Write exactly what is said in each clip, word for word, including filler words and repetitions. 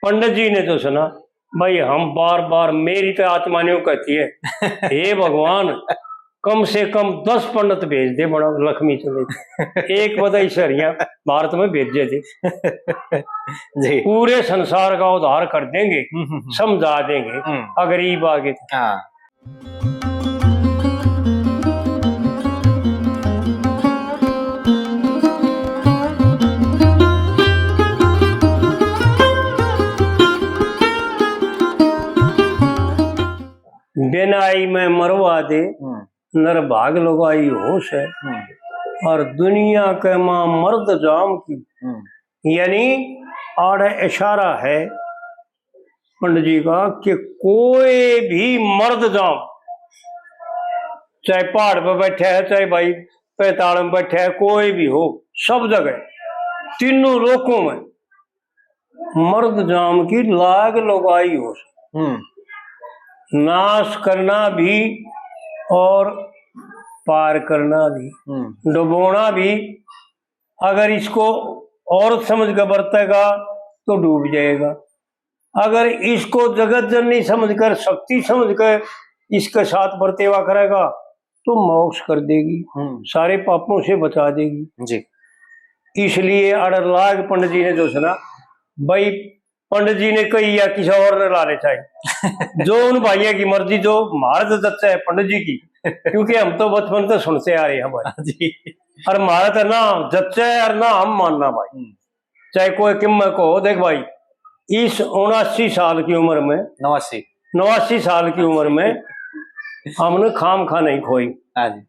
पंडित जी ने तो सुना, भाई, हम बार बार, मेरी तो आत्मा ने कहती है, हे भगवान, कम से कम दस पंडित भेज दे, बड़ा लक्ष्मी चले। एक बधाई सरिया भारत में भेजे थे। जी। पूरे संसार का उद्धार कर देंगे, हम्म, हम्म, हम्म। समझा देंगे, हम्म। अगर ईब आ गए तो। हाँ। बिनाई में मरवा दे, हम्म। नर भाग लुगाई होश है, हम्म। और दुनिया के माँ मर्द जाम की। हम्म। यानी आड़े इशारा है पंडित जी का कि कोई भी मर्द जाम, चाहे पहाड़ पे बैठा है, चाहे भाई पैताल में बैठा है, कोई भी हो, सब जगह, तीनों लोकों में मर्द जाम की लाग लुगाई होश। हम्म। नाश करना भी और पार करना भी, हम्म। डुबोना भी। अगर इसको औरत समझ कर बरतेगा तो डूब जाएगा। अगर इसको जगत जननी समझकर, शक्ति समझकर इसके साथ बरतेवा करेगा तो मोक्ष कर देगी, हम्म। सारे पापों से बचा देगी। जी। इसलिए अड़र लाग पंडित जी ने जो सुना, भाई, पंडित जी ने कही या किसी और ने ला ले चाहे। जो उन भाइयों की मर्जी, जो म्हारे तो जच्चा है पंडित जी की, क्योंकि हम तो बचपन से सुनते आ रहे हैं भाई। जी। और म्हारा तो ना जच्चा है और ना हम मानना भाई। हम्म। चाहे कोई किम्मे को हो, देख भाई, इस उनासी साल की उम्र में, नवासी। नवासी साल की उम्र में हमने खाम खा नहीं खोई। हाँ जी।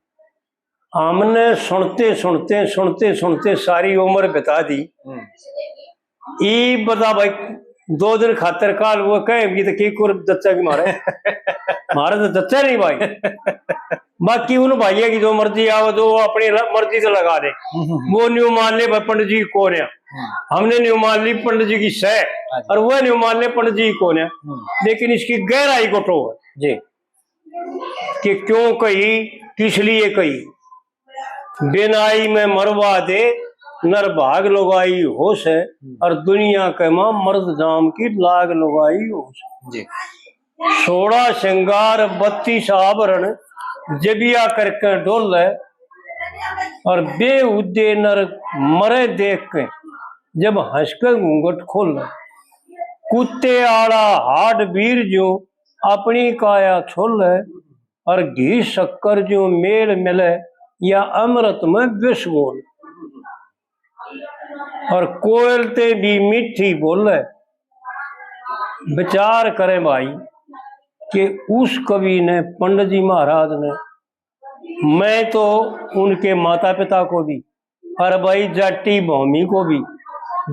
हमने सुनते, सुनते, सुनते, सुनते सारी उम्र बिता दी। हम्म। ई बता भाई, दो दिन खातर काल वो कहे भी तो की कर जच्चा की मारे। मारे तो जच्चा नहीं भाई। बाकी उन भाइयों की जो मर्जी आवे, जो अपनी ल-, मर्जी से लगा दे, हम्म, हम्म। वो न्यू मान ले भाई पंडित जी की कोन्या। हम्म। हमने न्यू मान ली पंडित जी की सह, हाँ जी। और वह न्यू मान ले पंडित जी की कोन्या। हम्म। लेकिन इसकी गहराई को टो है जी। कि क्यों कही, किस लिए कही। बिनाई में मरवा दे, नर भाग लुगाई होश है, हम्म। और दुनिया के माँ मर्द जाम की लाग लुगाई होश है। जी। सोलह श्रृंगार बत्तीस आभरण, जबिया करके डोल है, और बेहुदे नर मरे देख के, जब हंस के घूंघट खोल है। कुत्ते आला हाड बीर जो, अपनी काया छोल है, और घी शक्कर जो मेल मिले, या अमृत में विष घोल। और कोयल ते भी मीठी बोले, विचार करें भाई कि उस कवि ने, पंडित जी महाराज ने, मैं तो उनके माता पिता को भी, और भाई जाटी भूमि को भी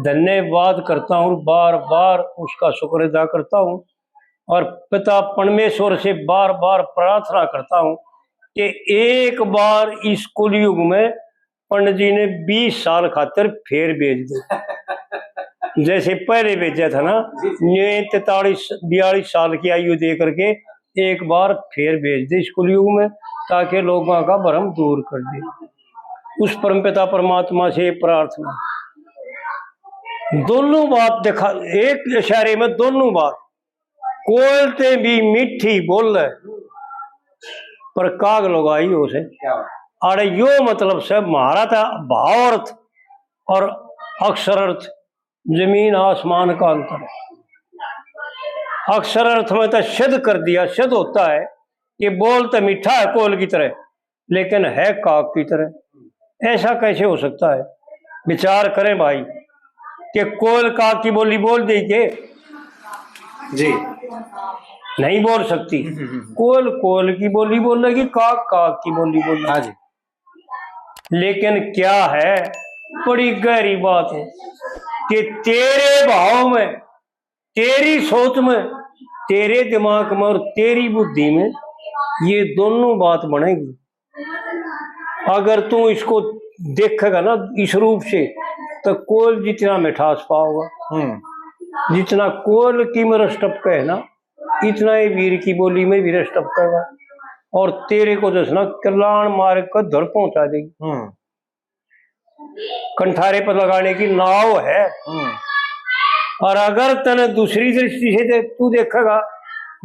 धन्यवाद करता हूँ, बार बार उसका शुक्र अदा करता हूँ। और पिता परमेश्वर से बार बार प्रार्थना करता हूँ कि एक बार इस कलयुग में पंडित जी ने बीस साल खातर फेर भेज दो। जैसे पहले भेजा था ना, जी, जी। ने तैंतालीस, बयालीस साल की आयु दे करके एक बार फेर भेज दे इस कलयुग में, ताकि लोगों का भ्रम दूर कर दे। उस परमपिता परमात्मा से प्रार्थना। दोनों बात दिखा, एक इशारे में दोनों बात। कोयल ते भी मीठी बोले, पर काग लुगाई होश है। क्या बात। अरे यो मतलब से म्हारा तो भावार्थ और अक्षरार्थ जमीन आसमान का अंतर है। अक्षरार्थ में तो सिद्ध कर दिया, सिद्ध होता है कि बोल तो मीठा है कोयल की तरह, लेकिन है काग की तरह। ऐसा कैसे हो सकता है? विचार करें भाई कि कोयल काग की बोली बोल दे के? जी। नहीं बोल सकती। हम्म, हम्म, हम्म। कोयल कोयल की बोली बोलेगी, काग काग की बोली बोलेगी। हाँ जी। लेकिन क्या है, बड़ी गहरी बात है कि तेरे भाव में, तेरी सोच में, तेरे दिमाग में और तेरी बुद्धि में ये दोनों बात बनेगी। अगर तू इसको देखेगा ना इस रूप से, तो कोयल जितना मिठास पाओगा, हम्म। जितना कोयल की में रस टपके है ना, इतना ही वीर की बोली में भी रस टपकेगा। और तेरे को जसना कल्याण मार्ग का धर पहुंचा देगी। हम्म। कंठारे पर लगाने की नाव है। हम्म। और अगर तने दूसरी दृष्टि से दे, तू देखेगा,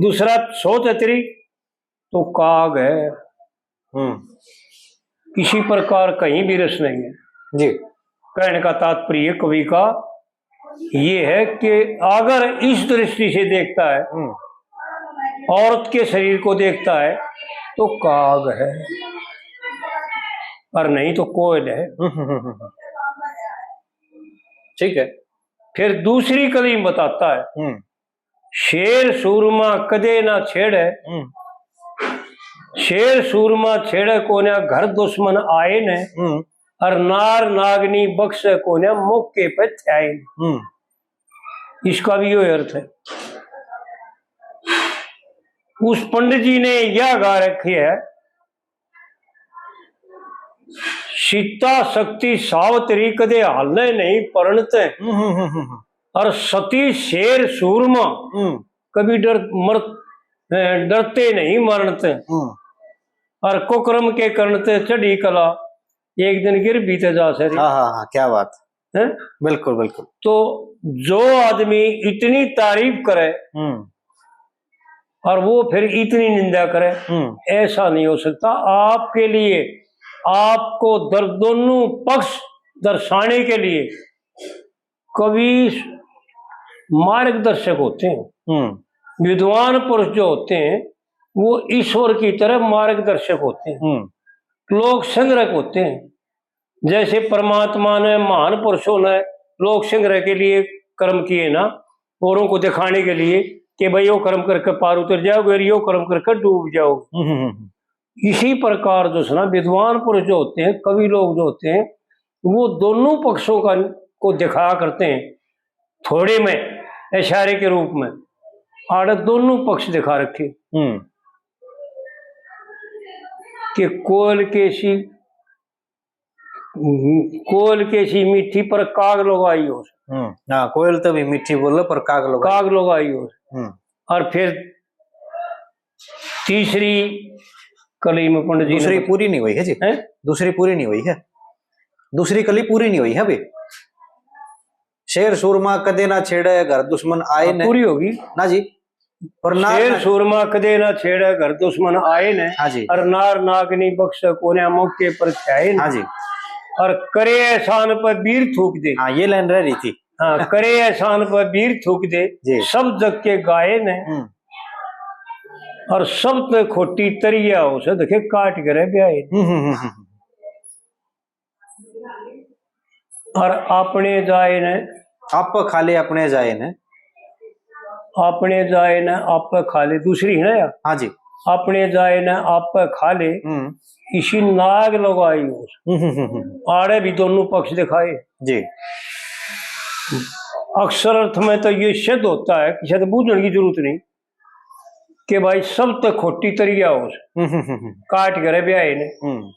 दूसरा सोच है तेरी, तो काग है। हम्म। किसी प्रकार कहीं भी रस नहीं है। जी। कहने का तात्पर्य कवि का ये है कि अगर इस दृष्टि से देखता है, हम्म। औरत के शरीर को देखता है, तो काग है, और नहीं तो कोयल है। हम्म, हम्म, हम्म, हम्म। ठीक है। फिर दूसरी कली में बताता है, हम्म। शेर सूरमा कदे ना छेड़े, हम्म। शेर सूरमा छेड़े कोन्या, घर दुश्मन आए ने, हम्म। और नार नागनी बख्शे कोन्या, मौके पे थ्याए ने। हम्म। इसका भी यो अर्थ है। उस पंडित जी ने यह गा रखी है, सीता शक्ति सावतरी कदे हाले नहीं परण ते, हम्म, हम्म, हम्म, हम्म। और सती शेर सूरमा हम्म। कभी डर मर अ, डरते नहीं मरण ते। हम्म। और कुकर्म के करण ते चढ़ी कला, एक दिन गिर भी ते जा सरी। हाँ, हाँ, हाँ, क्या बात। हैं? बिल्कुल, बिल्कुल। तो जो आदमी इतनी तारीफ करे हम्म। और वो फिर इतनी निंदा करे, हम्म। ऐसा नहीं हो सकता। आपके लिए, आपको दर-, दोनों पक्ष दर्शाने के लिए कवि मार्गदर्शक होते हैं। हम्म। विद्वान पुरुष जो होते हैं, वो ईश्वर की तरह मार्गदर्शक होते हैं, हम्म। लोक संग्रहक होते हैं। जैसे परमात्मा ने, महान पुरुषों ने लोक संग्रह के लिए कर्म किए ना, औरों को दिखाने के लिए कि भाई, यो कर्म करके पार उतर जाओगे और यो कर्म करके डूब जाओगे। हम्म, हम्म, हम्म। इसी प्रकार जो है ना, विद्वान पुरुष जो होते हैं, कवि लोग जो होते हैं, वो दोनों पक्षों का, को दिखाया करते हैं, थोड़े में, इशारे के रूप में। आड़े दोनों पक्ष दिखा रखे हम्म। कि कोयल के सी, कोयल के सी मीठी पर काग लोग आई हो। हम्म। हाँ, कोयल तो भी मीठी बोले पर काग लोग आई। काग लोग आई हो। हम्म। और फिर तीसरी कली में पंडित जी ने दूसरी बता- पूरी नहीं हुई है जी। हैं? दूसरी पूरी नहीं हुई है, दूसरी कली पूरी नहीं हुई है अभी। शेर सूरमा कदे ना छेड़े, घर दुश्मन आए हाँ, ने। पूरी होगी ना जी। पर नार शेर ना- सूरमा कदे ना छेड़े, घर दुश्मन आए ने। हाँ जी। और नार नागनी बख्शे कोन्या, मौके पर छाए ने। हाँ जी। और करे एहसान पर बीर थूक दे। हाँ, ये लाइन रह रही थी। हाँ, करे एहसान पर बीर थूक दे, जी। सब जग के गाए ने। हम्म। और सब ते खोटी तरिया उसे देखे काट करे ब्याए ने। हम्म, हम्म, हम्म, हम्म। और अपने जाए ने आप खा ले, अपने जाए ने। अपने जाए ने आप खा ले, दूसरी है ना यार? हाँ जी। अपने जाए ने आप खा ले, हम्म। इसी नाग लगाई हो। हम्म, हम्म, हम्म, हम्म। आड़े भी दोनों पक्ष दिखाए। जी। अक्षर अर्थ में तो ये सिद्ध होता है, किसी तो बूझण की जरूरत नहीं कि भाई सब तो खोटी तरिया हो, हम्म, हम्म, हम्म, हम्म। काट करे ब्याए ने। हम्म।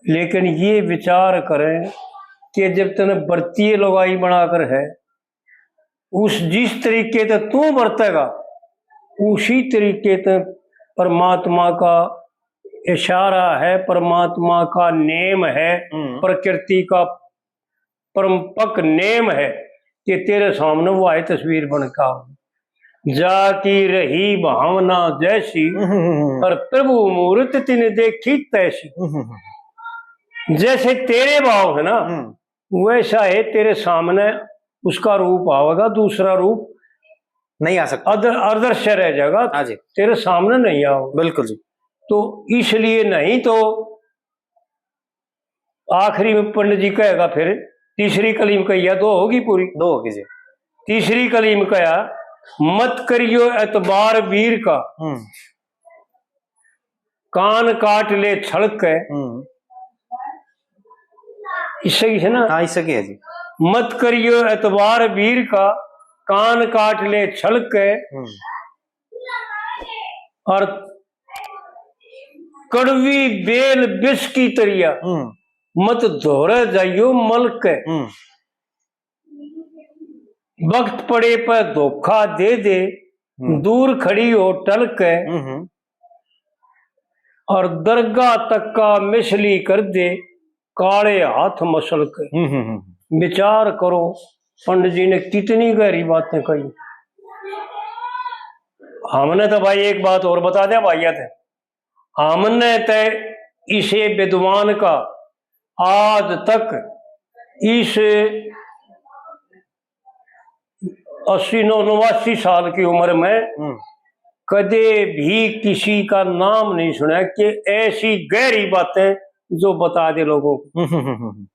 लेकिन ये विचार करें कि जब तने बरतीय लुगाई बनाकर है, उस जिस तरीके ते तू बरतेगा, उसी तरीके ते परमात्मा का इशारा है, परमात्मा का नेम है, हम्म। प्रकृति का परंपक नेम है कि तेरे सामने वो आए तस्वीर बन के आओ। जा की रही भावना जैसी, हम्म। और प्रभु मूरत तिन देखी तैसी। हम्म। जैसे तेरे भाव है ना, हम्म। वैसा है तेरे सामने, उसका रूप आवेगा, दूसरा रूप नहीं आ सकता। अदर-, अदृश्य रह जाएगा, हाँ जी। तेरे सामने नहीं आओ। बिल्कुल जी। तो इसलिए नहीं तो आखिरी में पंडित जी कहेगा, फिर तीसरी कली में कहिया, दो होगी पूरी। दो होगी जी। तीसरी कली में कहा, मत करियो एतबार वीर का, हम्म। कान काट ले छड़क के। हम्म। इससे की है ना? हाँ, इससे की है जी। मत करियो एतबार वीर का, कान काट ले छड़क के। हम्म। और कड़वी बेल विष की तरिया, हम्म। मत धोरे जाइयो मलक के। हम्म। वक्त पड़े पे धोखा दे दे, हम्म। दूर खड़ी हो टल के। हम्म, हम्म। और दरगाह तक का मिसली कर दे, काले हाथ मसल के। हम्म, हम्म, हम्म। विचार करो, पंडित जी ने कितनी गहरी बातें कही। हमने तो भाई एक बात और बता दिया भाइया थे, हमने तो इसे विद्वान का आज तक इस अस्सी नौ नवासी साल की उम्र में हम्म। कदे भी किसी का नाम नहीं सुना कि ऐसी गहरी बातें जो बता दे लोगों को। हम्म, हम्म, हम्म, हम्म।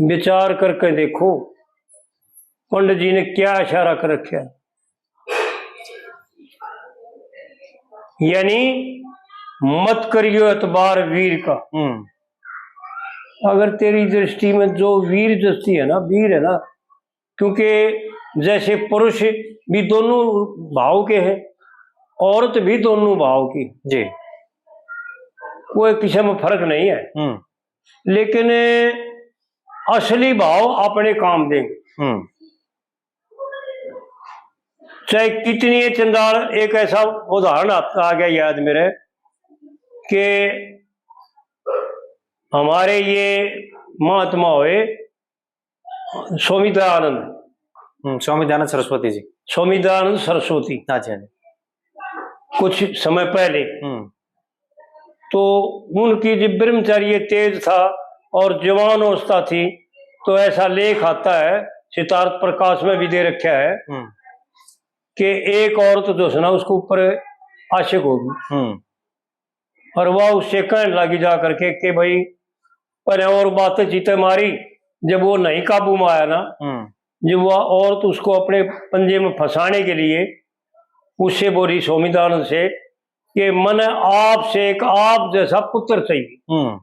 विचार करके देखो, पंडित जी ने क्या इशारा कर रखा है। यानी मत करियो एतबार वीर का। हम्म। अगर तेरी दृष्टि में जो वीर दृष्टि है ना, वीर है ना, क्योंकि जैसे पुरुष भी दोनों भाव के हैं, औरत भी दोनों भाव की, जी। कोई किसी में फर्क नहीं है। हम्म। लेकिन असली भाव अपने काम देंगे। हम्म। चाहे कितनी ही चंडाल, एक ऐसा उदाहरण आ, आ गया याद मेरे कि हमारे ये महात्मा हुए स्वामी दयानंद। हम्म, स्वामी दयानंद सरस्वती जी। स्वामी दयानंद सरस्वती। हाँ जी, हाँ जी। कुछ समय पहले। हम्म। तो उनकी जो ब्रह्मचर्य तेज था और जवान अवस्था थी, तो ऐसा लेख आता है, सिद्धार्थ प्रकाश में भी दे रखा है हम्म। कि एक औरत जो है ना, उसके ऊपर आशिक होगी। हम्म। और वह उससे कहने लगी जा करके कि भाई, पर और बातें जीते मारी, जब वो नहीं काबू में आया ना, हम्म। जब वह औरत उसको अपने पंजे में फंसाने के लिए उससे बोली, स्वामी दयानंद से, कि मने आपसे एक आप जैसा पुत्र चाहिए, हम्म।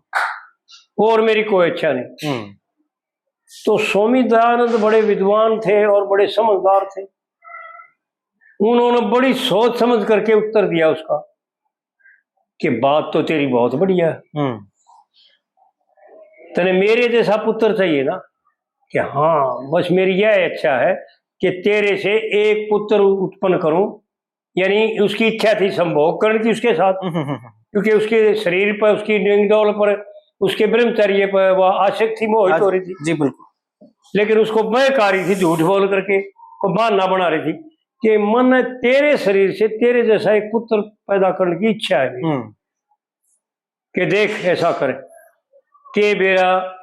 और मेरी कोई इच्छा नहीं। हम्म। तो स्वामी दयानंद बड़े विद्वान थे और बड़े समझदार थे। उन्होंने बड़ी सोच समझ करके उत्तर दिया उसका कि बात तो तेरी बहुत बढ़िया है, हम्म। तने मेरे जैसा पुत्र चाहिए ना, कि हाँ, बस मेरी यह इच्छा है कि तेरे से एक पुत्र उत्पन्न करूं, यानी उसकी इच्छा थी संभोग करने की उसके साथ, हम्म, हम्म, हम्म। क्योंकि उसके शरीर पर, उसकी डिंगडोल पर, उसके ब्रह्मचर्य पर वह आसक्त थी, मोहित हाँ हो जी, रही थी। जी, बिल्कुल। लेकिन उसको बहका रही थी, झूठ बोल करके, को बहाना बना रही थी कि मन तेरे शरीर से तेरे जैसा एक पुत्र पैदा करने की इच्छा है मेरी। हम्म। कि देख, ऐसा कर, के बेरा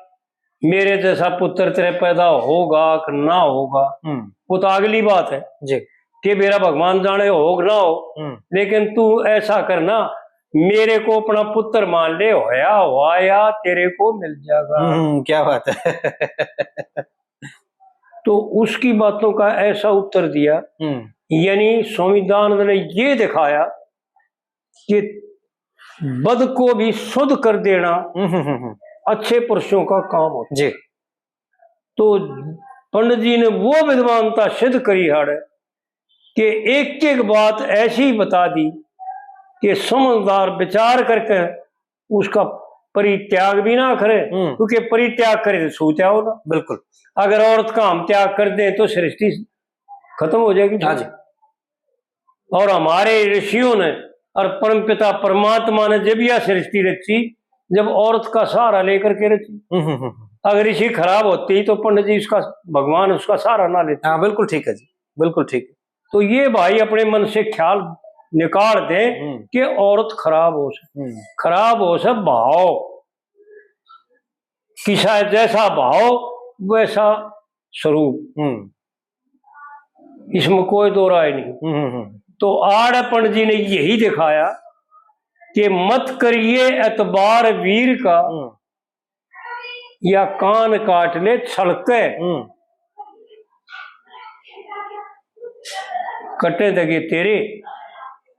मेरे जैसा पुत्र तेरे पैदा होगा कि ना होगा, हम्म। वो तो अगली बात है जी। के बेरा भगवान जाने हो कि ना हो, हम्म। लेकिन तू ऐसा करना, मेरे को अपना पुत्र मान ले, होया हुआ या तेरे को मिल जाएगा। हम्म, क्या बात है। तो उसकी बातों का ऐसा उत्तर दिया, हम्म। यानी स्वामी दयानंद ने ये दिखाया कि बद को भी शुद्ध कर देना हम्म, हम्म, हम्म, हम्म। अच्छे पुरुषों का काम होता है। जी। तो पंडित जी ने वो विद्वानता सिद्ध करी हाड़ कि एक एक बात ऐसी बता दी कि समझदार विचार करके उसका परित्याग भी ना करे, हम्म। क्योंकि परित्याग करे तो सो त्याग होगा। बिल्कुल। अगर औरत का हम त्याग कर दें तो सृष्टि खत्म हो जाएगी। हाँ जी। और हमारे ऋषियों ने और परमपिता परमात्मा ने जब यह सृष्टि रची, जब औरत का सहारा लेकर के रची। हम्म, हम्म, हम्म। अगर ऋषि खराब होती तो पंडित जी उसका, भगवान उसका सहारा ना लेते। हाँ, बिल्कुल ठीक है जी, बिल्कुल ठीक है। तो ये भाई अपने मन से ख्याल निकाल दें हम्म। कि औरत खराब हो से, हम्म। खराब हो से भाव, किसा जैसा भाव वैसा स्वरूप, हम्म। इसमें कोई दो राय नहीं। हम्म, हम्म, हम्म। तो आड़पण जी ने यही दिखाया कि मत करिए एतबार वीर का, हम्म। या कान काट ले छलके। हम्म। कटे दगे तेरे,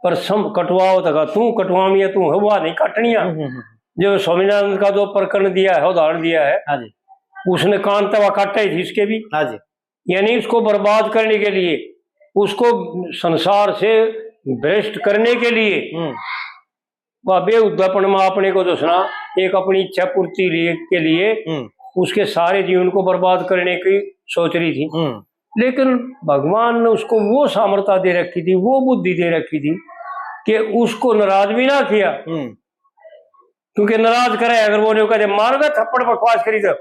पर सम कटवाओ तका तू कटवामिया, तू हवा नहीं काटनिया। हम्म, हम्म, हम्म। जो स्वामीनारायण का जो प्रकरण दिया है, उदाहरण दिया है, हाँ जी। उसने कान तवा काटा ही थी इसके भी। हाँ जी। यानी उसको बर्बाद करने के लिए, उसको संसार से भ्रष्ट करने के लिए हम्म। वह बेहुदापन में अपने को जो सुना, एक अपनी इच्छा पूर्ति लिए, के लिए हम्म। उसके सारे जीवन को बर्बाद करने की सोच रही थी। हम्म। लेकिन भगवान ने उसको वो सामर्थ्य दे रखी थी, वो बुद्धि दे रखी थी कि उसको नाराज भी ना किया। हम्म। क्योंकि नाराज करे अगर वो नहीं कहते, "मार दे थप्पड़, बकवास करी तो।"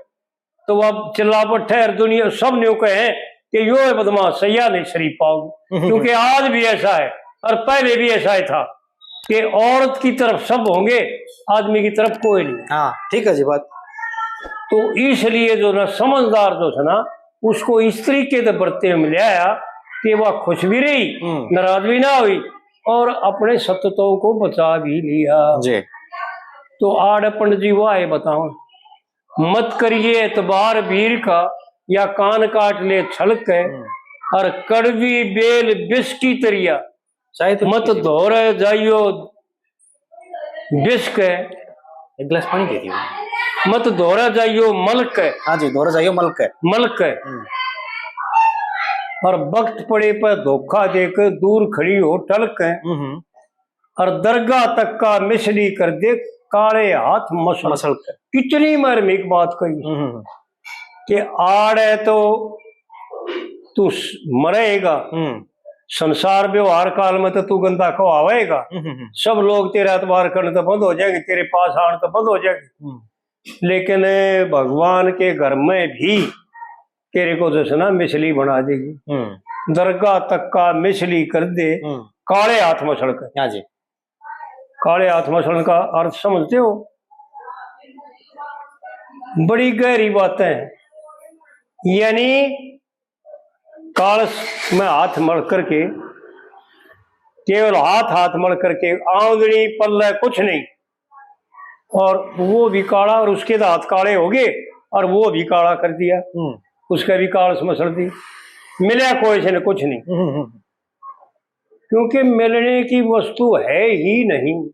तो वह चिल्ला पर ठहर दुनिया सब न्यू कहे कि यो है बदमाश, सैया नहीं शरीफ पाओगे। क्योंकि आज भी ऐसा है और पहले भी ऐसा ही था कि औरत की तरफ सब होंगे, आदमी की तरफ कोई नहीं। हाँ, ठीक है जी बात। तो इसलिए जो ना समझदार जो है ना, उसको इस तरीके से बर्ते में ले आया कि वह खुश भी रही, हम्म। नाराज भी ना हुई और अपने सत्तों को बचा भी लिया। जी। तो आड़ पंडित जी वाह बताओ, मत करिए एतबार वीर का, या कान काट ले छलक है, हम्म। और कड़वी बेल विष की तरिया, चाहे तो मत धोरे जाइयो विष के, एक गिलास पानी दे दियो। मत धोरे जाइयो मलक है। हाँ जी, धोरे जाइयो मलक है। मलक है। हम्म। और वक्त पड़े पर धोखा देकर दूर खड़ी हो टलक है। हम्म। और दरगाह तक का मिसली कर दे काले हाथ मसल। मसल के। कितनी मार्मिक बात कही। हम्म, हम्म। कि आड़ है तो तू स-, मरेगा। हम्म। संसार व्यवहार काल में तो तू गंदा कहवाएगा। हम्म, हम्म। सब लोग तेरा एतबार करने तो बंद हो जाएंगे, तेरे पास आने तो बंद हो जाएंगे। हम्म। लेकिन भगवान के घर में भी तेरे को जो है ना मिसली बना देगी। हम्म। दरगाह तक का मिसली कर दे, हम्म। काले हाथ मसल के। हाँ जी। काले हाथ मसलन का अर्थ समझते हो? बड़ी गहरी बातें हैं। यानी कालस में हाथ मल करके, केवल हाथ, हाथ मल करके, आंगड़ी पल्ले कुछ नहीं, और वो भी काला, और उसके तो हाथ काले हो गए और वो भी काला कर दिया। हम्म। उसका भी कालस मसल दी, मिला कोई से ने कुछ नहीं। हम्म, हम्म। क्योंकि मिलने की वस्तु है ही नहीं,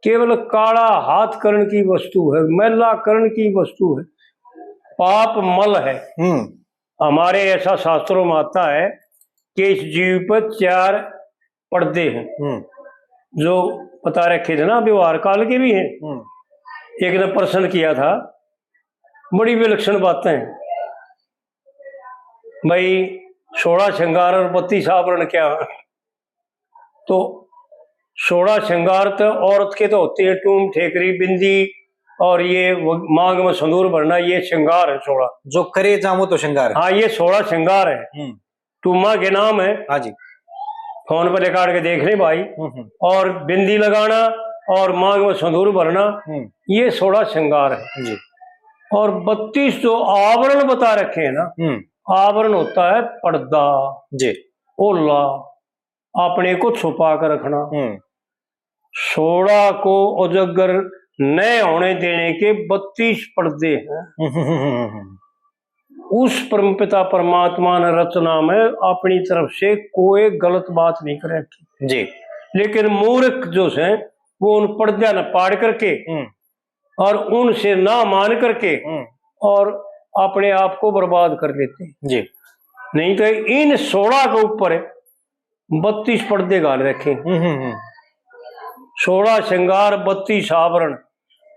केवल काला हाथ करण की वस्तु है, मैला करण की वस्तु है, पाप मल है। हम्म। हमारे ऐसा शास्त्रों में आता है कि इस जीव पर चार पर्दे हैं, हम्म। जो बता रखे थे ना, व्यवहार काल के भी हैं। हम्म। एक ने प्रश्न किया था, बड़ी विलक्षण बातें हैं भाई, सोलह श्रृंगार और बत्तीस आवरण क्या? तो सोलह श्रृंगार तो औरत के तो होते हैं, टूम, ठेकरी, बिंदी, और ये वो मांग में संदूर भरना, ये श्रृंगार है सोलह। जो करे जाऊं तो श्रृंगार है। हाँ, ये सोलह श्रृंगार है। हम्म। टूमा के नाम है। हाँ जी। फोन पे रिकॉर्ड के देख ले भाई। हम्म, हम्म। और बिंदी लगाना और मांग में संदूर भरना, हम्म। ये सोलह श्रृंगार है। जी। और बत्तीस जो आवरण बता रखे हैं ना, हम्म। आवरण होता है पर्दा, जी। ओला, अपने को छुपा कर रखना। हम्म। सोलह को उजागर न होने देने के बत्तीस पर्दे हैं। हम्म। उस परमपिता परमात्मा ने रचना में अपनी तरफ से कोई गलत बात नहीं कर रखी। जी। लेकिन मूर्ख जो से, वो उन पर्दों ने पाड़ करके हम्म। और उनसे ना मान करके हम्म। और अपने आप को बर्बाद कर लेते हैं। जी। नहीं तो इन सोलह के ऊपर बत्तीस पर्दे घाल रखे। हम्म, हम्म, हम्म। सोलह श्रृंगार, बत्तीस आवरण,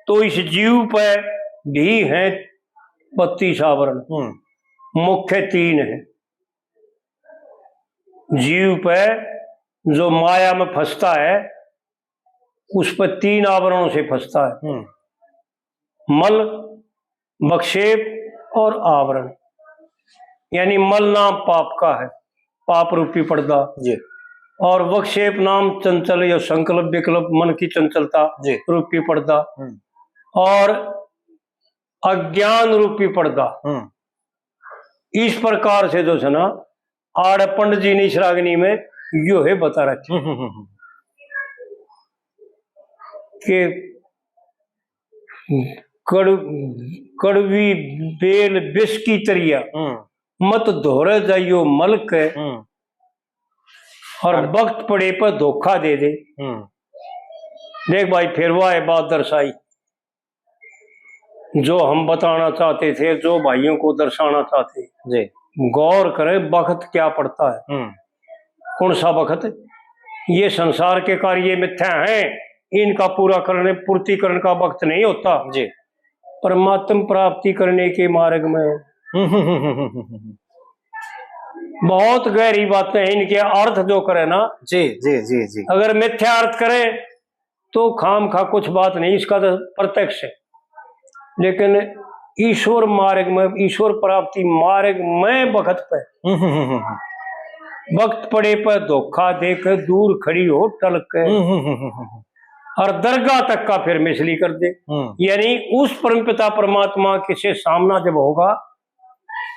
तो इस जीव पे भी हैं बत्तीस आवरण। हम्म। मुख्य तीन है। जीव पे जो माया में फंसता है, उस पर तीन आवरणों से फंसता है। हम्म। मल, विक्षेप और आवरण। यानी मल नाम पाप का है, पाप रूपी पर्दा। जी। और विक्षेप नाम चंचल या संकल्प विकल्प, मन की चंचलता जी। रूपी पर्दा। हम्म। और अज्ञान रूपी पर्दा। हम्म। इस प्रकार से जो है ना, आड़ पंडित जी ने इस रागनी में यो है बता रखे हम्म, हम्म, हम्म। कि कड़-, कड़वी बेल विष की तरिया, हम्म। मत धोरे जाइयो मलक है, हम्म। और और वक्त पड़े पर धोखा दे दे। हम्म। देख भाई, फिर वह है बात दर्शाई। जो हम बताना चाहते थे, जो भाइयों को दर्शाना चाहते, जी। गौर करें, वक्त क्या पड़ता है, हम्म। कौन सा वक्त? ये संसार के कार्य मिथ्या हैं, इनका पूरा करने, पूर्तिकरण का वक्त नहीं होता। जी। परमात्म प्राप्ति करने के मार्ग में हम्म, हम्म, हम्म, हम्म, हम्म। बहुत गहरी बातें हैं, इनके अर्थ जो करे ना, जी, जी, जी, जी। अगर मिथ्या अर्थ करे तो खाम खा कुछ बात नहीं, इसका तो प्रत्यक्ष है। लेकिन ईश्वर मार्ग में, ईश्वर प्राप्ति मार्ग में बखत पे, हम्म, हम्म, हम्म, हम्म। वक्त पड़े पे धोखा दे के दूर खड़ी हो टल के, हम्म, हम्म, हम्म, हम्म, हम्म। और दरगाह तक का फिर मिसली कर दे। हम्म। यानी उस परमपिता परमात्मा के से सामना जब होगा,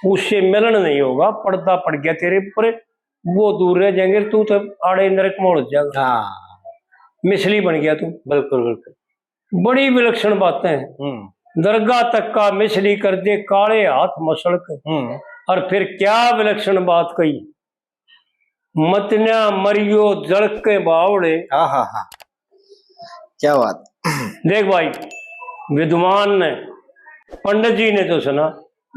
उससे मिलन नहीं होगा, पर्दा पड़ गया तेरे ऊपर, वो दूर रह जाएंगे, तू तो आड़े नरक में उलझ जाएगा। हाँ। मिसली बन गया तू। बिल्कुल, बिल्कुल। बड़ी विलक्षण बातें हैं। हम्म। दरगाह तक का मिसली कर दे, काले हाथ मसल के। हम्म। और फिर क्या विलक्षण बात कही, "मतना मरियो जल के बावड़े।" हाँ, हाँ, हाँ। क्या बात। देख भाई, विद्वान ने, पंडित जी ने तो सुना,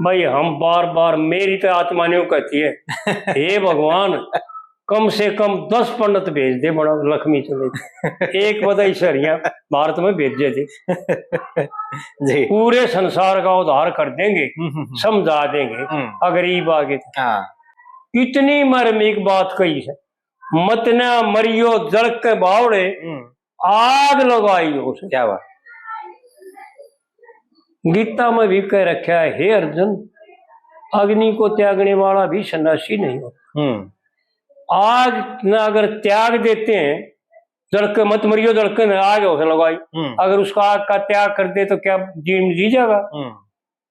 भाई, हम बार बार, मेरी तो आत्मा न्यू कहती है, "हे भगवान, कम से कम दस पंडित भेज दे, बड़ा लक्ष्मी चले।" एक बधाई सरिया भारत में भेजे थे। जी। पूरे संसार का उद्धार कर देंगे, हम्म, हम्म, हम्म। समझा देंगे, हम्म। अगर ये बात। हाँ। इतनी मार्मिक बात कही है, "मतना मरियो जल के बावड़े, हम्म। आग लगाई हो।" क्या बात। गीता में भी कह रखा है, "हे अर्जुन, अग्नि को त्यागने वाला भी सन्यासी नहीं होता।" हम्म। आग न अगर त्याग देते हैं, जल के मत मरियो, जल के न आग हो लगाई, हम्म। अगर उसका आग का त्याग कर दे तो क्या जीव जी जाएगा? हम्म।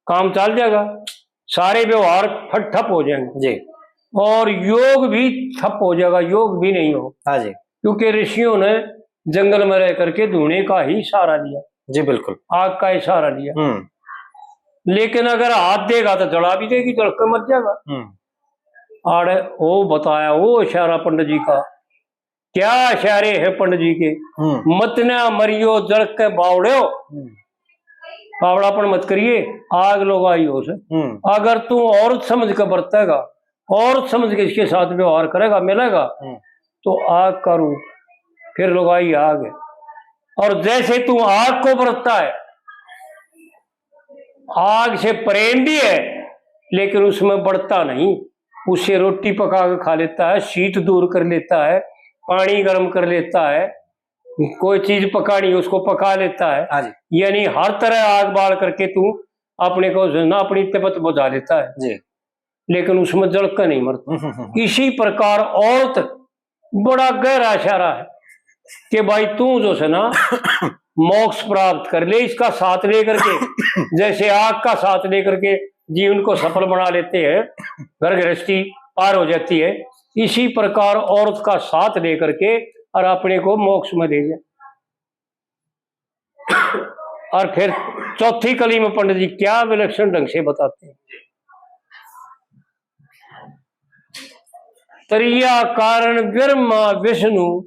काम चल जाएगा, सारे व्यवहार फट ठप हो जाएंगे। जी। और योग भी ठप हो जाएगा, योग भी नहीं हो। हाँ जी। क्योंकि ऋषियों ने जंगल में रह करके धुएं का ही सहारा लिया। जी, बिल्कुल। आग का ही सहारा लिया। हम्म। लेकिन अगर हाथ देगा तो जला भी देगी, जल के मर जाएगा। हम्म। आड़े वो बताया, वो इशारा पंडित जी का, क्या इशारे हैं पंडित जी के। हम्म। "मतना मरियो जल के बावड़ो।" हम्म। बावड़ापन मत करिए, आग लगाई हो से। हम्म। अगर तू औरत समझ के बरतेगा, औरत समझ के इसके साथ व्यवहार करेगा, मिलेगा, हम्म। तो आग का रूप, फिर लगाई आग। और जैसे तू आग को बरतता है, आग से प्रेम भी है, लेकिन उसमें बढ़ता नहीं। उससे रोटी पका के खा लेता है, शीत दूर कर लेता है, पानी गर्म कर लेता है, कोई चीज पकानी, उसको पका लेता है। हाँ जी। यानी हर तरह आग बाल करके तू अपने को जो ना, अपनी तपत बुझा लेता है। जी। लेकिन उसमें जल के नहीं मरता। हम्म, हम्म, हम्म। इसी प्रकार औरत बड़ा गहरा इशारा है कि भाई, तू जो है ना, मोक्ष प्राप्त कर ले, इसका साथ लेकर के, जैसे आग का साथ लेकर के जीवन को सफल बना लेते हैं, घर गृहस्थी पार हो जाती है, इसी प्रकार औरत का साथ लेकर के और अपने को मोक्ष में ले जाए। और फिर चौथी कली में पंडित जी क्या विलक्षण ढंग से बताते हैं। तरिया कारण ब्रह्मा विष्णु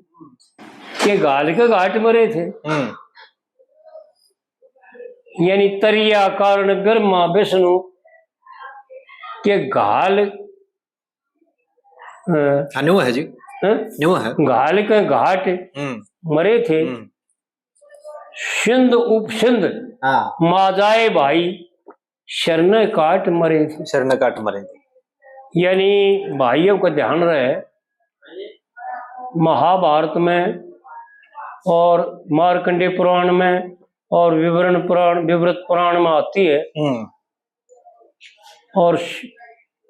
के घाल के घाट मरे थे। हम्म। यानी तरिया कारण ब्रह्मा विष्णु के घाल, अ, हाँ, न्यू है जी। हैं? न्यू है। घाल के घाट हम्म। मरे थे। हम्म। सिंध उपसिंध हाँ। मा जाए भाई, शरण काट मरे थे। शरण काट मरे थे। यानी भाइयों का ध्यान रहे, महाभारत में और मार्कंडेय पुराण में और विवरण पुराण, विवृत पुराण में आती है हम्म। और श-,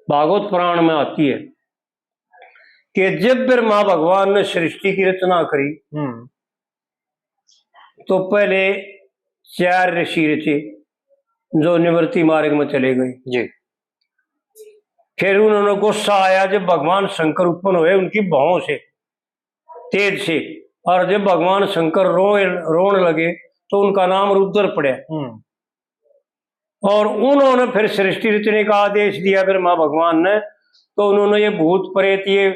भागवत पुराण में आती है कि जब ब्रह्मा भगवान ने सृष्टि की रचना करी, हम्म। तो पहले चार ऋषि रचे जो निवृत्ति मार्ग में चले गए। जी। फिर उन्होंने गुस्सा आया जब भगवान शंकर उत्पन्न हुए उनकी भौं से, तेज से, और जब भगवान शंकर रोए, रोने लगे तो उनका नाम रुद्र पड़ा। हम्म। और उन्होंने फिर सृष्टि रचने का आदेश दिया ब्रह्मा भगवान ने, तो उन्होंने ये भूत प्रेत, ये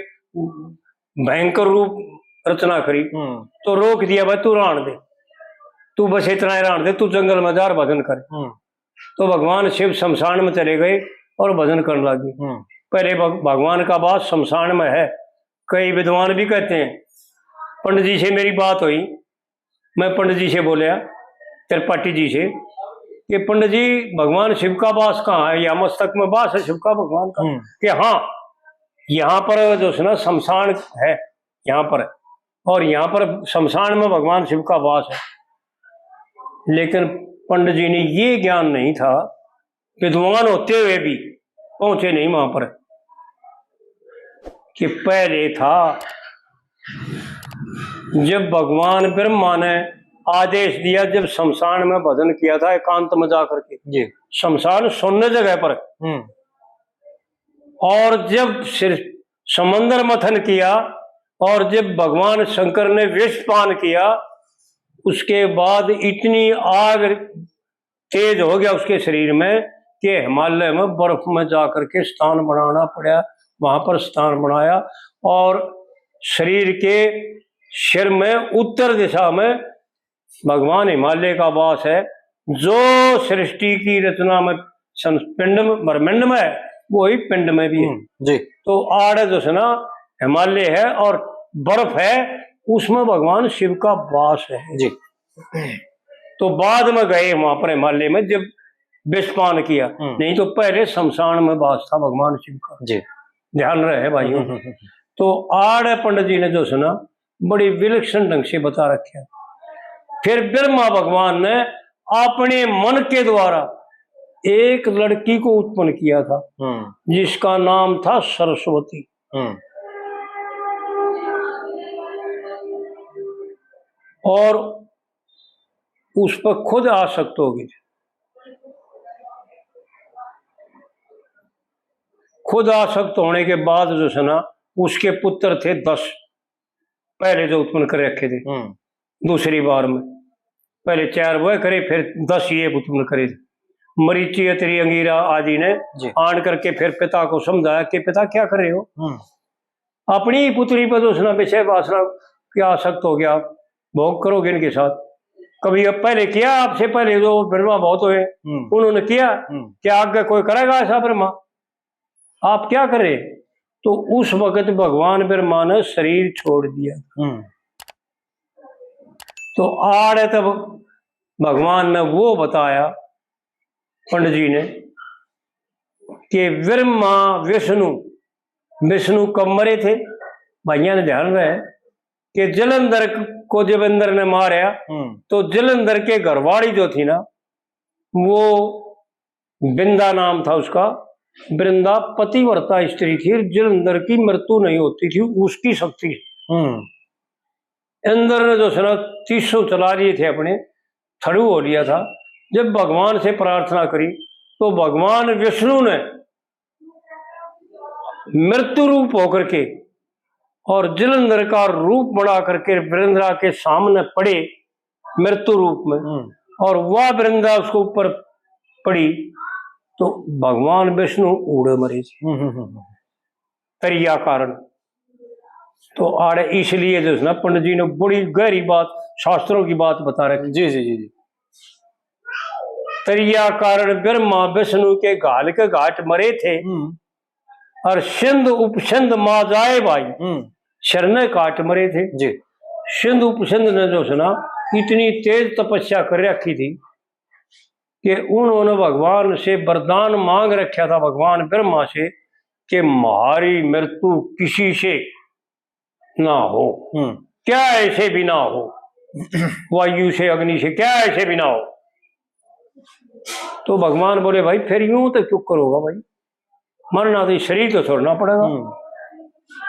भयंकर रूप रचना करी। हम्म। तो रोक दिया, "भाई, तू रहन दे, तू बस इतना ही रहन दे, तू जंगल में जा और भजन कर।" हम्म। तो भगवान शिव शमशान में चले गए और भजन करने लगे। हम्म। पहले भग-, भगवान का वास शमशान में है। कई विद्वान भी कहते हैं, पंडित जी से मेरी बात हुई, मैं पंडित जी से बोलिया, त्रिपाठी जी से, कि "पंडित जी, भगवान शिव का वास कहाँ है? यहाँ मस्तक में वास है शिव का, भगवान का?" हम्म। कि "हाँ, यहाँ पर जो है ना शमशान है यहाँ पर, और यहाँ पर शमशान में भगवान शिव का वास है।" लेकिन पंडित जी ने ये ज्ञान नहीं था विद्वान होते हुए भी पहुंचे नहीं वहां पर। कि पहले था, जब भगवान ब्रह्मा ने आदेश दिया, जब शमशान में भजन किया था एकांत में जाकर के, जी। शमशान सुन्न जगह पर, हम्म। और जब सिर समंदर मथन किया और जब भगवान शंकर ने विष पान किया, उसके बाद इतनी आग तेज हो गया उसके शरीर में कि हिमालय में बर्फ में जाकर के स्थान बनाना पड़ा। वहां पर स्थान बनाया और शरीर के सिर में उत्तर दिशा में भगवान हिमालय का वास है। जो सृष्टि की रचना में सं-, पिंड में, ब्रह्मांड में है, वही पिंड में भी है। हम्म, जी। तो आड़े जो है ना, हिमालय है और बर्फ है, उसमें भगवान शिव का वास है। जी। तो बाद में गए वहां पर हिमालय में, जब विषपान किया, हम्म। नहीं तो पहले शमशान में वास था भगवान शिव का। जी। ध्यान रहे भाइयों। हम्म, हम्म, हम्म। तो आड़े पंडित जी ने जो है ना, बड़ी विलक्षण ढंग से बता रखे। फिर ब्रह्मा भगवान ने अपने मन के द्वारा एक लड़की को उत्पन्न किया था, हम्म। जिसका नाम था सरस्वती। हम्म। और उस पर खुद आसक्त हो गई। खुद आसक्त होने के बाद जो है ना, उसके पुत्र थे दस, पहले जो उत्पन्न कर रखे थे। हम्म। दूसरी बार में पहले चार वह करे, फिर दस ये उत्पन्न करे। मरीचि, अत्रि, अंगीरा आदि ने जी। आन करके फिर पिता को समझाया कि पिता क्या कर रहे हो, हम्म। अपनी ही पुत्री पर जो है ना विषय वासना के आसक्त हो गया, भोग करोगे इनके साथ। कभी अब पहले किया, आपसे पहले जो ब्रह्मा बहुत हुए, हम्म। उन्होंने किया, हम्म। क्या आगे कोई करेगा ऐसा ब्रह्मा? आप क्या करें? तो उस वक्त भगवान ब्रह्मा ने शरीर छोड़ दिया। हम्म। तो आड़े तब भगवान ने वो बताया पंडित जी ने कि ब्रह्मा विष्णु, विष्णु कब मरे थे? भाइयों ने ध्यान रहे कि जलंधर को जब इंद्र ने मारा, हम्म। तो जलंधर के घरवाली जो थी ना, वो बिंदा नाम था उसका, वृंदा पतिव्रता स्त्री थी, जलंधर की मृत्यु नहीं होती थी, उसकी शक्ति। हम्म। इंद्र ने जो है ना तीसों चला लिए थे अपने, थड़ू हो लिया था। जब भगवान से प्रार्थना करी तो भगवान विष्णु ने मृत्यु रूप होकर के और जलंधर का रूप बना करके वृंदा के सामने पड़े मृत्यु रूप में, हम्म। और वह वृंदा उसके ऊपर पड़ी तो भगवान विष्णु उड़े मरे जी। हम्म, हम्म, हम्म, हम्म। तरिया कारण। तो आड़े इसलिए जो है ना पंडित जी ने बड़ी गहरी बात, शास्त्रों की बात बता रखी। जी, जी, जी, जी। तरिया कारण ब्रह्मा विष्णु के घाल के घाट मरे थे। हम्म। और सिंध उपसिंध माँ जाए भाई, हम्म। सिर ने काट मरे थे। जी। सिंध उपसिंध ने जो है ना इतनी तेज तपस्या कर रखी थी कि उन्होंने भगवान से वरदान मांग रखा था, भगवान ब्रह्मा से, कि म्हारी मृत्यु किसी से ना हो, हम्म। क्या ऐसे भी ना हो, वायु से, अग्नि से, क्या ऐसे भी ना हो। तो भगवान बोले, भाई फिर यूं तो क्यों करोगा भाई, मरना तो शरीर तो छोड़ना पड़ेगा। हम्म।